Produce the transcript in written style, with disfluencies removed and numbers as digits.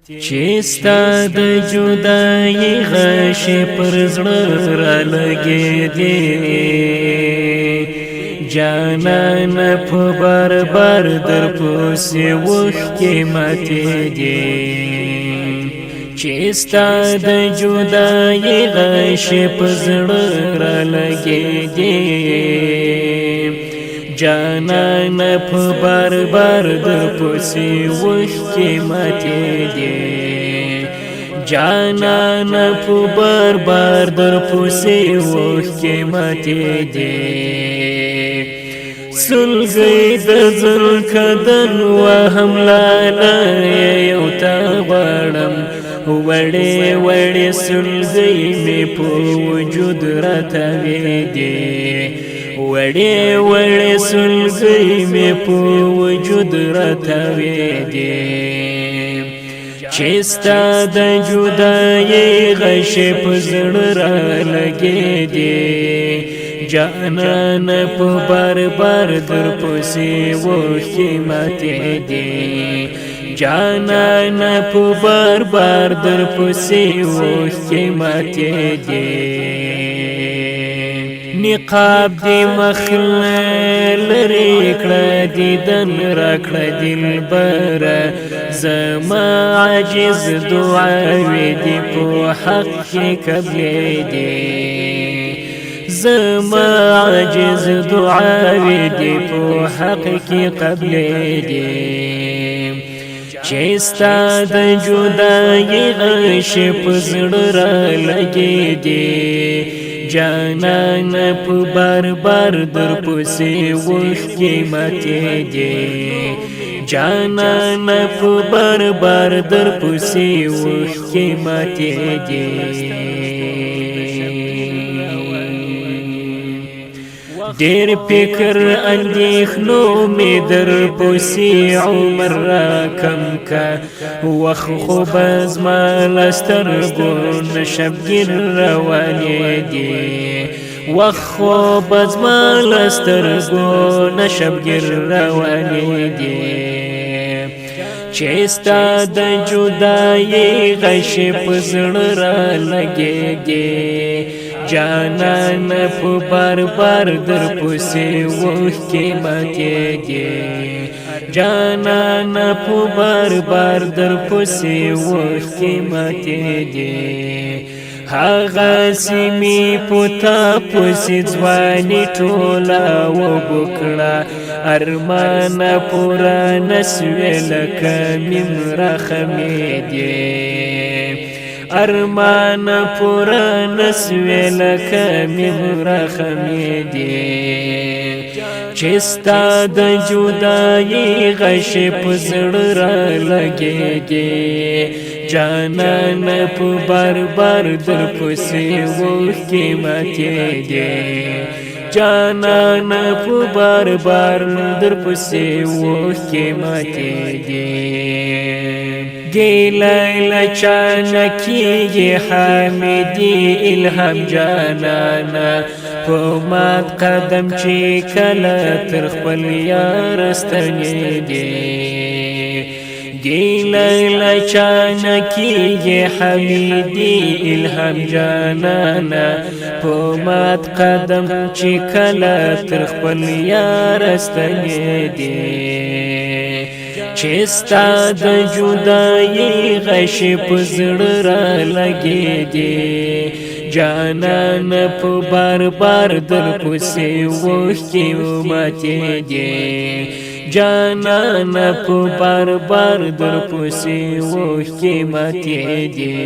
چې ستا د جدای غش پر زړه را لګې دي، جانان په بار بار در پسې وښکې ماتې دي. چې ستا د جدای غش په زړه را لګې دي، جانان په بار بار در پسې وښکې ماتې دي. جانان په بار بار در پسې وښکې ماتې دي. سلګي د ځل کدن وهم لاله یو تا غواړم، وړې وړې سلګي می په وجود راته دي. وړې وړې سلګي می په وجود راته دي. چې ستا د جدای غش په زړه را لګې دي، جانان په بار بار در پسې وښکې ماتې دي. جانان په بار بار در پسې وښکې ماتې دي. نقاب دی مخ لری کړه، دیدن راکړه دلبر، زما عاجز دعاوی دی په حق کې قبلې دی. زما عاجز دعاوی دی په حق کې قبلې دی. چې ستا د جدای غش په زړه را لګې دی، جانان په بار بار در پسې وښکې ماتې دي. جانان په بار بار در پسې وښکې ماتې دي. ډیر فکر اندېښنو می در پسې عمر را کم کا، وخ خو بزما لسترګو نشبګیر روانې دي. وخ خو بزما لسترګو نشبګیر روانې دي. چې ستا د جدای غش په زړه را لګېږي، جانان په بار بار در پسې وښکې ماتېږي. جانان په بار بار در پسې وښکې ماتېږي. هغه سیمی پوتا پسې ځواني ټوله وبکړه، ارمان پورا نسوې لکه میم رخمې دي. ارمان پورا نسوې لکه میم رخمې دي. چې ستا د جدای غش په زړه را لګېږي، جانان په بار بار در پسې وښکې ماتېږي. جانان په بار بار در پسې وښکې ماتېږي. دی لیلا چانکیږي حمیدی الهام جانانا، په مات قدم چې کله تر خپل یار ستنې دی. دی لیلا چانکیږي حمیدی الهام جانانا، په مات قدم چې کله تر خپل یار ستنې دی. چې ستا د جدای غش په زړه را لګېږي، جانان په بار بار در پسې وښکې ماتېږي. جانان په بار بار در پسې وښکې ماتېږي.